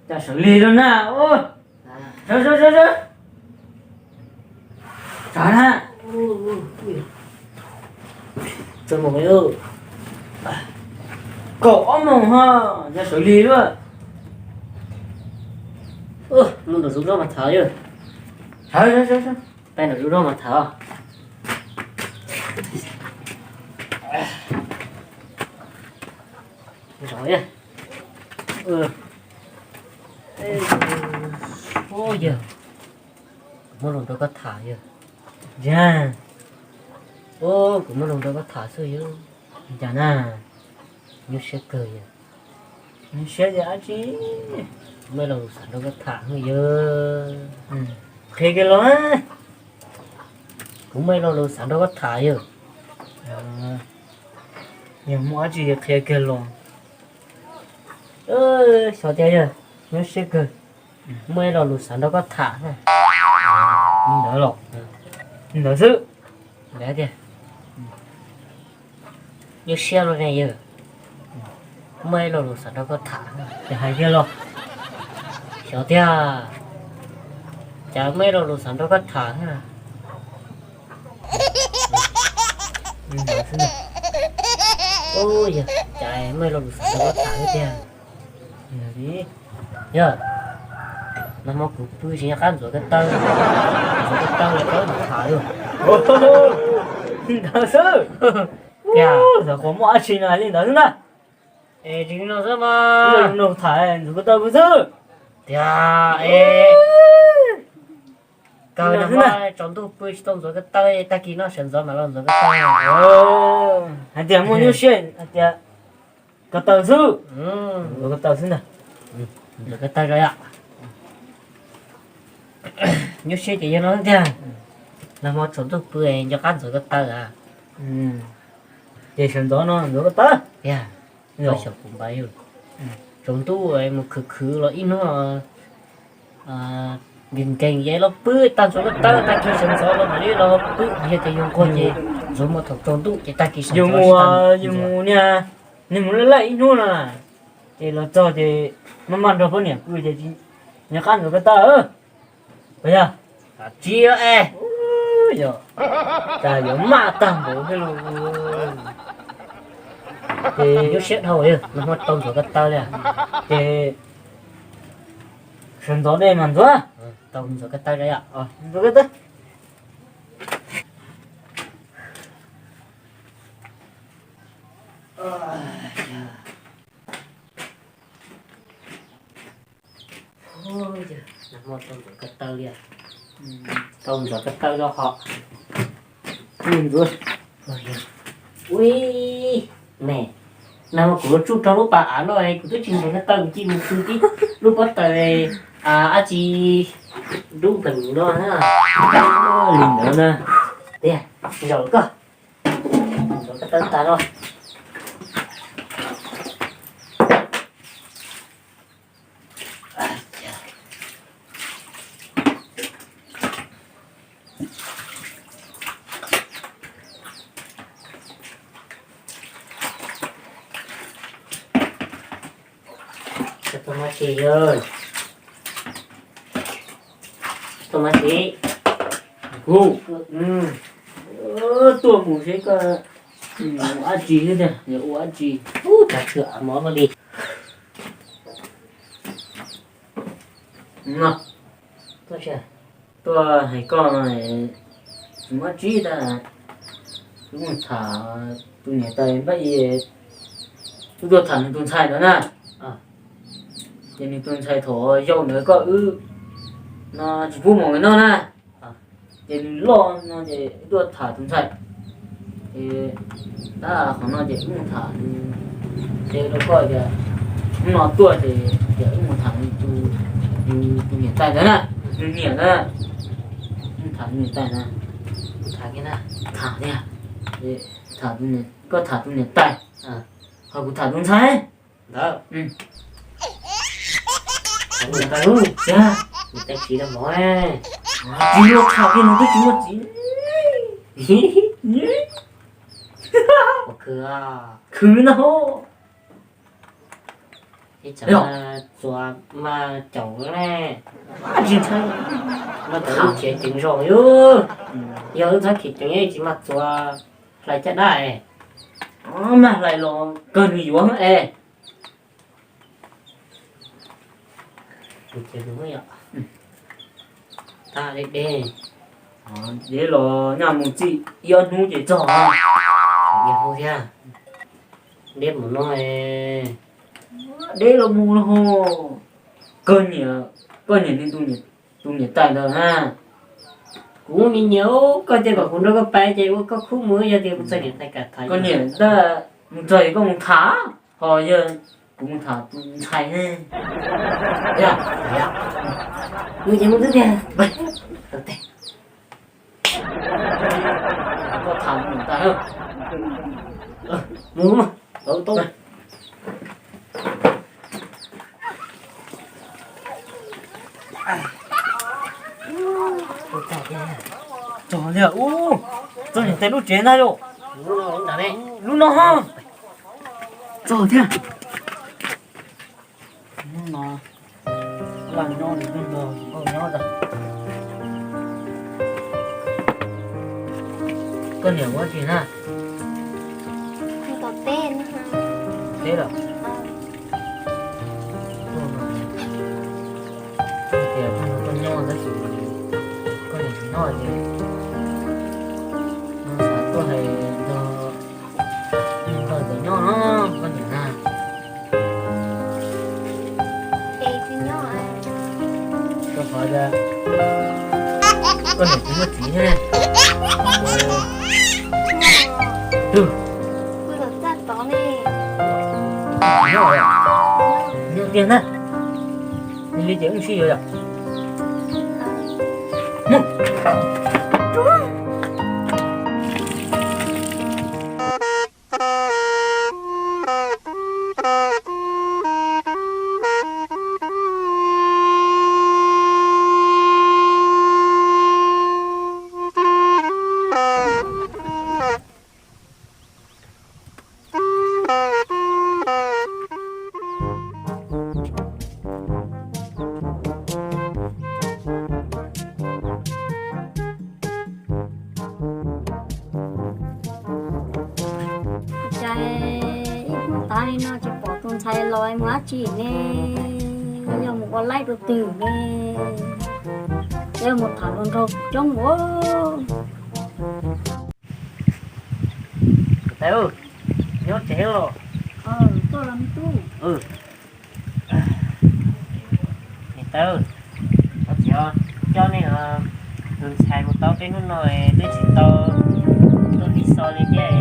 Cas sawv lig lawm na. Sawv, sawv, sawv, sawv. Sawv na. Kaum ob moos ho, cas sawv lig luaj. Mus nram zos mas tham yog. Peb nram zos mas tham. Yog, kuv muaj lus nrog koj tham yog. Yog, kuv muaj lus nrog koj tham xwb yog. Cas na? Nyuaj siab kawg yog. Nyuaj siab yog dab tsi? Muaj lo lus xav nrog koj tham yog. Qhia kiag los. Kuv muaj lo lus xav nrog koj tham yog. Yog muaj dab tsi qhia kiag los. Xyov tiag yog, nyuaj siab kawg. Muaj ib lo lus xav nrog koj tham. Li ntawd los? Li ntawd xwb. Ntawd tiag. Nyuaj siab los ne yog. Muaj ib lo lus xav nrog koj tham. Ces hais kiag los. Xyov tiag. Cas muaj ib lo lus xav nrog koj tham. Li ntawd xwb. Ub, yog cas muaj ib lo lus xav nrog koj tham tiag. Yog, nag hmo kuv pw tsis nco qab ntxuav ko taw, ntxuav ko taw los tau tham yog. Li ntawd xwb. Tiag, xyov qhov muaj dab tsi no li ntawd xwb na. Es tsis li no xwb mas. Nug tham ntxuav ko taw xwb. Tiag, es kawg nag hmo tsaus ntuj pw tsis tau ntxuav ko taw, tag kis no sawv ntxov mam los ntxuav ko taw. Hais tias muaj nyuaj siab hais tias ko taw xwb. Ntxuav ko taw xwb ntag. Ntxuav ko taw rau yom. Nyuaj siab ces yog no tiag. Nag hmo tsaus ntuj pw nco qab ntxuav ko taw a. Ces sawv ntxov no ntxuav ko taw. Tiag, xyov kuv npaj yog tsaus ntuj mus khwv khwv los ib hnub nkees nkees ces los pw tag ntxuav ko taw, tag kis sawv ntxov los mam li los pw, yog tias yus nquag ces ntxuav mus thaum tsaus ntuj ces tag kis sawv ntxov. Yus mus niag, nws mus laj laj ib hnub no ces los txog ces maj maj nrog poj niam pw ces nco qab ntxuav ko taw. Puas yog? Tsis yog es. Yog, cas yuav maj tag npaum thiab los. Ces nyuaj siab dhau, nag hmo tau ntxuav ko taw li. Ces sawv ntxov dej mas ntxuav. Tau ntxuav ko taw rau yom. Ntxuav ko taw. Nag hmo tau ntxuav ko taw li. Tau ntxuav ko taw rau hom. Ntxuav. Ui, me, nag hmo kuv los tsuj rau lub pas av no, kuv twb tsis ntxuav ko taw, kuv cia mus pw tib lub pob taws dab tsi dub npeem no na. Li ntawd na. Tiag, zaum koj. Ntxuav ko taw tas no. Tsis tau maj tsis yog, tsis tau maj tsis. Kuv tuaj mus seb koj ua dab tsi xwb tiag, yog ua dab tsi. Ub, tag tshwm mov no li. Tuaj hais koj, tsis muaj dab tsi tas, wb mus tham tus niam tais npaj, wb tuaj tham nws tus ntxhais ntawd na. Ces nws tus ntxhais thaum yau ntawd koj wb no tsis pub mus noj na. Ces nws loj no ces wb tuaj tham tus ntxhais. Ces tab qhov no ces wb mus tham, ces rau koj tias hnub no tuaj ces tias wb mus tham nws tus niam tais ntawd na, nws niam ntawd. Wb mus tham nws niam tais na. Tham tiag, koj tham tus niam tais, ho kuv tham tus ntxhais ntawd. Tham tus niam tais, niam tais tsis tau mov, tsis muaj tham kiag nws twb tsis muaj txiv. Khwv na. Ib txhia txuas mas caum ne, tsis ntshai, mas txhob khiav ceev zog yus. Yog wb txhob khiav ceev tsis mas txuas hlais caj dab es. Mas hlais los kawg nws yuav es. Deb los nyaj mus txij ib ob hnub ces txog. Thiab, deb mus no, deb los mus no. Koj nyiam, koj nyiam li tus niam tais ntawd na. Kuv nyiam nyiam, koj tias kom kuv nrog koj pais ces ua koj khub mus, yog tias kuv txog niam tais kam tham. Koj nyiam ntag, mus txog es koj mus tham, ho yog kuv mus tham tus ntxhais. Mus ces mus twb tiag. Koj tham mus ntag. Mus, tau tau. Txog thiab, ub, txog niam tais lub tsev ntag yom. Lub no ha. Txog thiab. Hnub no laj nyob li nyob nrog nkauj nyob lawm. Koj niam ua dab tsi na? Teb los? Tias koj nyob tab sis koj niam tsis nyob ces no xav tuaj hais nrog koj txawm nyob no koj niam na. Rau qhov tias koj niam tsis muaj txiv thiab. Twb tsis nyob, nyob tiag na. Li ces wb sib yuav yom. Cas ib hnub tas li no tsis pom tus ntxhais los mus dab tsi ne? Yog mus ua laib rau twg ne? Yog mus tham hluas nraug coob ua. Niam tais, nyob tsev los? Tuaj los me tub. Niam tais, koj txiv coj nej tus ntxhais mus tau peb hnub no twb tsis tau tuaj tiv xo li thiab,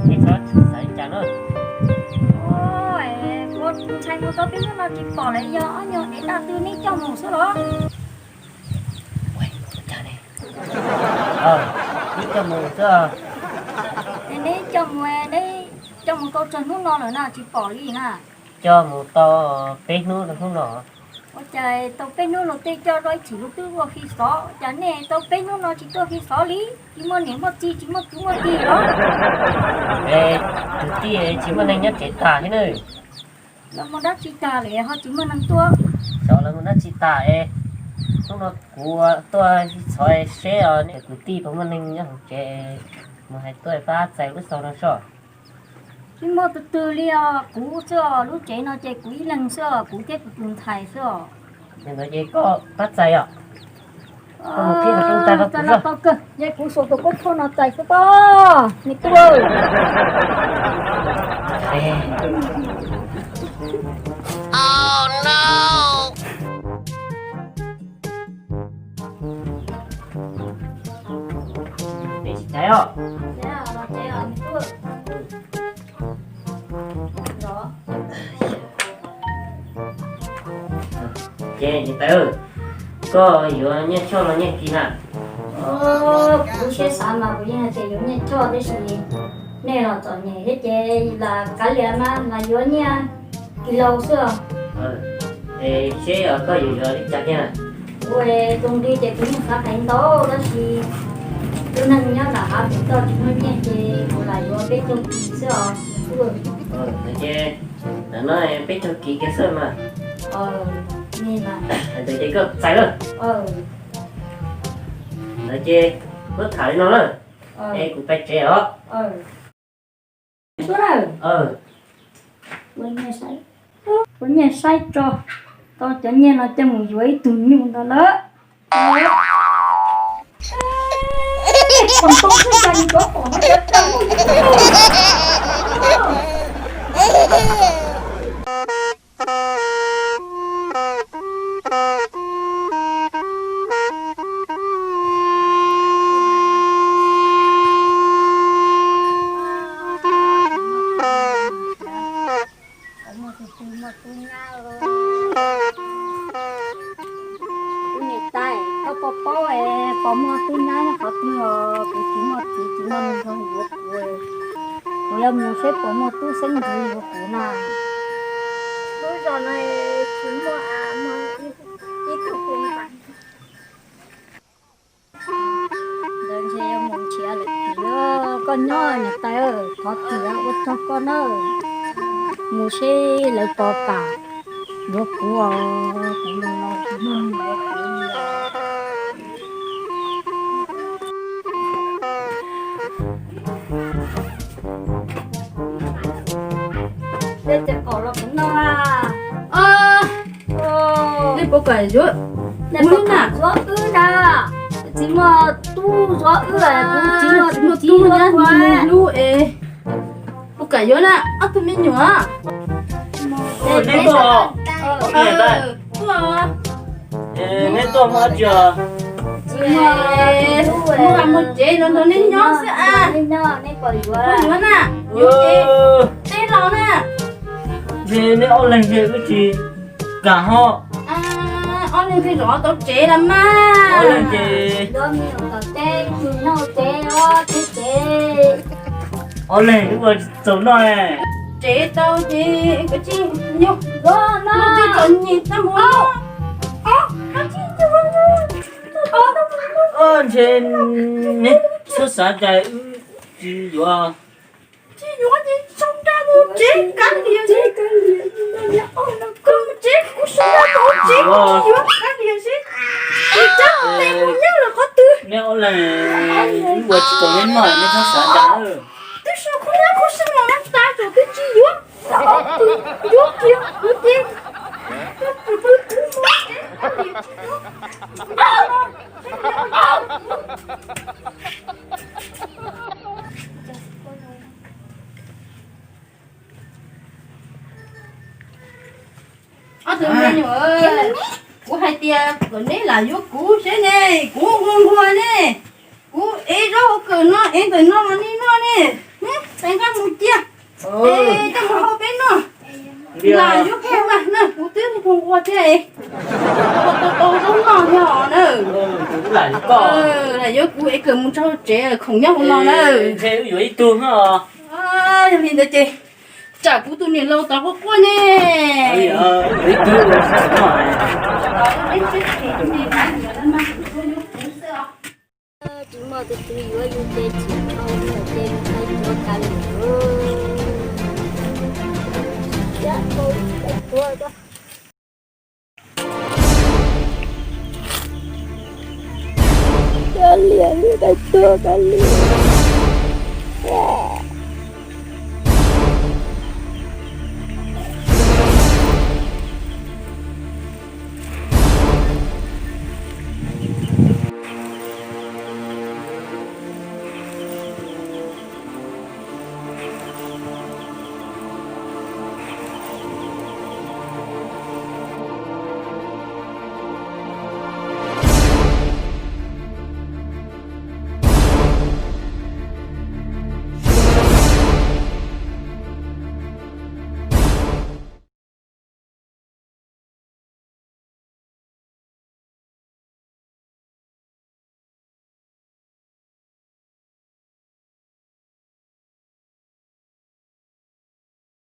nej txhob xav li cas na. Ua tus ntxhais mus tau peb hnub no tsis pom lawm, yog ob nyuag dev daj twg neb coj mus xwb los? Neb coj mus xwb. Neb coj mus, neb coj mus tau tsawg hnub no lawm na tsis pom li na? Coj mus tau peb hnub rau hnub no. Ua cas tau peb hnub no tej coj dua ib chim lub twb ua fi xov, cas nej tau peb hnub no tsis tuaj fi xov li? Tsis muaj niam muaj txiv, tsis muaj kwv muaj tij los? Kwv tij tsis muaj neeg nyob tsev tag thiab na. Lawv mus dab tsi tag lawm ho tsis muaj neeg tuaj? Xyov lawv mus dab tsi tag es hnub no kuv tuaj fi xov seb os, nej kwv tij puas muaj neeg nyob hauv tsev, mus hais tuaj pab txais lub xov no soj. Tsis muaj tus twg li os, kuv xwb os, lub tsev no ces kuv ib leeg xwb os, kuv thiab kuv tus ntxhais xwb os. Yog ntawd ces koj pab txais os. Koj mus qhib qhov rooj tag rau kuv zog. Ces kuv xuas tus kub thuj no txais xwb pob, me tub. Tsis txais os. Ces niam tais, koj yuav nyiaj choj los nyiaj kis na? Kuv lub siab xav mas kuv yeej hais tias yuav nyiaj choj, tab sis nej los txom nyem thiab ces lam kav liam mas lam yuav nyiaj kis laus xwb os. Es seb koj yuav yuav li cas thiab? Kuv tus nqi ces kuv yeej xav hais ntau, tab sis tus neeg nyob nram hav pem toj tsis muaj nyiaj ces kuv lam yuav peb caug kis xwb os. Ces Ntawm no peb caug kiv kiag xwb mas. Hais tias ces koj txais lawm. Ntawd ces muab tham li no na, es kuv pais tsev os. Ua nyiaj saib tso, tau cov nyiaj no coj mus yuav ib tug nyuj ntawd lawm. Kuv niam tais, koj puas paub es puas muaj tub nyab nyob qhov twg os? Kuv tsis muaj txiv tsis muaj nraug yuav kuv, kuv yuav mus seb puas muaj tub xeeb ntxwv yuav kuv na. Lub zos no tsis muaj, muaj ib tug kuv niam tais. Ntawd ntshe yuav mus nrhiav lawm tiag. Koj nyob niam tais, thov txim ua tsaug koj nawb. Mus seb lawv puas kam yuav kuv os, kuv los los kuv yuav kuv. Nej puas kam yuav kuv na? Tsis muaj tub yuav wb, kuv tsis muaj tub yuav kuv. Puas kam yuav na ob tug me nyuam? Neb tuaj, neb tuaj muaj dab tsi os? Muaj tsev los nrog neb nyob xwb as. Yuav na, yuav tsev los na. Ntshe neb ob leeg ntshe wb tsis kam ho. Ob leeg thiaj zov tau tsev los mas. Ob leeg ces ob leeg wb ua tsis txaus noj. Tsev tau ces koj tsis nyob, tsis txom nyem tau mus. Ntshe neb txhob xav cas wb tsis yuav. Tsis yuav ces tso nra mus tsev kav liam. Koj mus tsev, kuv so nra mus tsev, tsis yuav kav liam seb tsis txhob tes mus nyob lawm qhov twg. Neb ob leeg wb ua tsis tau neb noj, neb txhob xav cas. Twb so khaub ncaws khaub xeeb los no tas thaum twg tsis yuav, yuav kiag kuv ces koj pw pw mus tsev kav liam tsis yuav. Ob tug me nyuam, kuv hais tias kom neb lam yuav kuv seb ne, kuv nquag nquag ne, kuv ev zaub hauv kawm no, ev ntawm no los nej noj ne, mus nqa mus cia, es coj mus hau peb noj. Lam yuav kuv mas, kuv twb nquag nquag thiab, kuv tau tau zaub noj thiab os na. Lam yuav kuv es kawm mus txog tsev khoom nyob hauv no na. Ntshe wb yuav ib tug. Yog li ntawd ces tsam kuv tus niam laus tod quaj quaj ne. Tsis muaj tus twg yuav yus ces tsis tau, ces mus tau tuag kav liam. Kav liam, mus tau tuag kav liam.